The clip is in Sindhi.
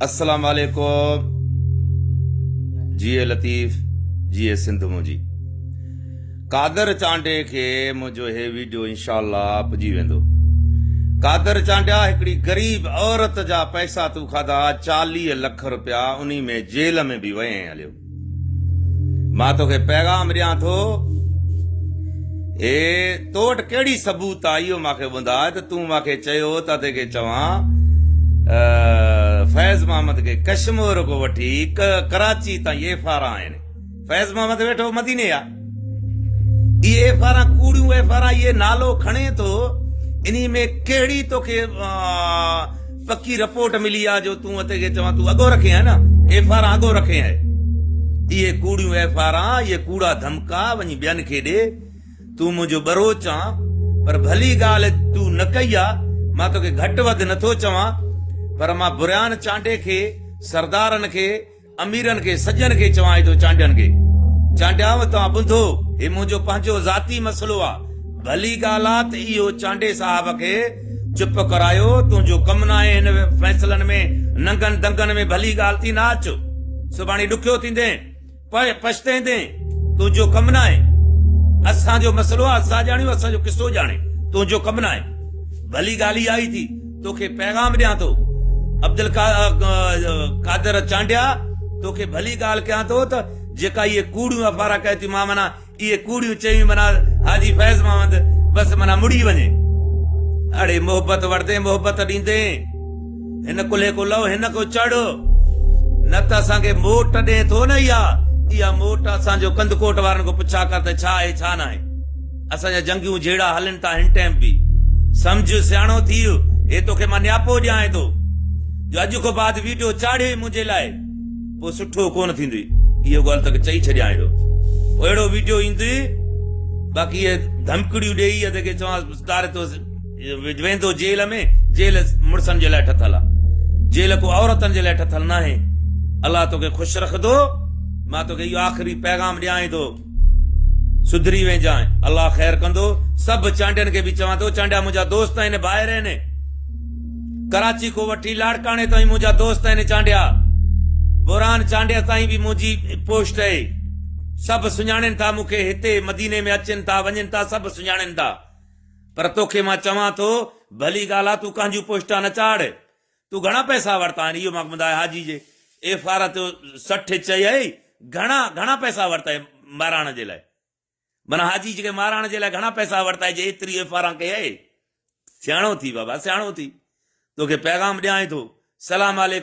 السلام عليڪم جيئي لطيف جيئي سنڌ منهنجي قادر چانڊيي کي منهنجو هي ويڊيو انشاء الله پڄي ويندو قادر چانڊيا هڪڙي غريب عورت جا پئسا تو کاڌا 40 لک روپيا انهي ۾ جيل ۾ به وئين هليو مان توکي پيغام ڏيان ٿو هي تو وٽ ڪهڙي ثبوت آ اهو مان کي ٻڌاء ته تون مان کي چيو ته ادي کي چوان فيض محمد کي ڪشمور کان وٺي ڪراچي تائين ايف آر آهن فيض محمد ويٺو مديني آ اهي ايف آر ڪوڙيون ايف آر اهي نالو کڻي ٿو انهي ۾ ڪهڙي توکي پڪي رپورٽ ملي آ جو تون اتي کي چوان تون اڳو رکين ها نه ايف آر اڳو رکين ها اهي ڪوڙيون ايف آر اهي ڪوڙا ڌمڪا وڃي ٻين کي ڏي تون منهنجو ٻروچ آن پر ڀلي ڳالهه تون نه ڪئي آ مان توکي گهٽ وڌ نٿو چوان پر مان بريان چانڊي کي سردارن کي اميرن کي سڄن کي چوانء ٿو چانڊين کي چانڊيائو توهان ٻڌو هي منهنجو پنهنجو ذاتي مسئلو آ ڀلي ڳالهه آ ته اهو چانڊي صاحب کي چپ ڪرايو تنهنجو ڪم ناهي هن فيصلن ۾ ننگن دنگن ۾ ڀلي ڳالهه ٿي نه اچ سڀاڻي ڏکيو ٿيندين پڇتيندين، تنهنجو ڪم ناهي. اسان جو مسئلو آ، اسان ڄاڻيون، اسان جو قصو ڄاڻي، تنهنجو ڪم ناهي. ڀلي ڳالهه اها ئي ٿي، توکي پيغام ڏيان ٿو. عبدالقادر چانڊيا، توکي ڀلي ڳالهه ڪيان ٿو ته جيڪا اهي ڪوڙيون افارا ڪيون ٿي، مان معنيٰ اهي ڪوڙيون چيون معنيٰ حاجي فيض محمد بس معنيٰ مڙي وڃي. اڙي محبت وٺدين محبت ڏيندين. هن ڪلهي ڪو لهو هن ڪو چڙهه. نه ته اسان کي موٽ ڏئين ٿو نه اها اها موٽ اسان جو ڪنڌڪوٽ وارن کان پڇا ڪر ته ڇا آهي ڇا ناهي. اسان جا جنگيون جهيڙا هلن ٿا هن ٽيم به. سمجهه سياڻو ٿيء هي توکي مان نياپو ڏيانء ٿو جو اڄ کان بعد ويڊيو چاڙهين منهنجي لاء. پوء سٺو ڪونه ٿيندي اهو ڳالهه توکي چئي ڇڏيان اهڙو پوء اهڙو ويڊيو ايندي باقي اهي ڌمڪڙيون ڏيئي ادي کي چوان تاري تو ويندو جيل ۾ جيل مڙسن جي لاء ٺٿل آ جيل ڪو عورتن جي لاء ٺٿل ناهي الله توکي خوش رکندو مان توکي اهو آخري پيغام ڏيان ٿو سڌري وينجانء الله خير ڪندو سڀ چانڊين کي به چوان ٿو چانڊيا منهنجا دوست آهن ڀائر آهن ڪراچي کان وٺي لاڙڪاڻي تائين منهنجا دوست آهن چانڊيا بوران چانڊيا تائين به منهنجي پوسٽ آهي سڀ سڃاڻين ٿا مون کي هتي مديني ۾ اچن ٿا وڃن ٿا سڀ سڃاڻين ٿا پر توکي مان چوان ٿو ڀلي ڳالهه آ تون ڪنهن جون پوسٽان نه چاڙهه تو گهڻا پئسا ورتا آهن اهو مان ٻڌاء حاجي جي ايف آر تي 60 چئي گهڻا گهڻا پئسا ورتا مهراڻ جي لاء معنيٰ حاجي جي مهراڻ جي لاء گهڻا پئسا ورتا جي ايتري ايف آر ڪئي آهي سياڻو ٿي بابا سياڻو ٿي توکي پيغام ڏيان ٿو سلام عليڪم.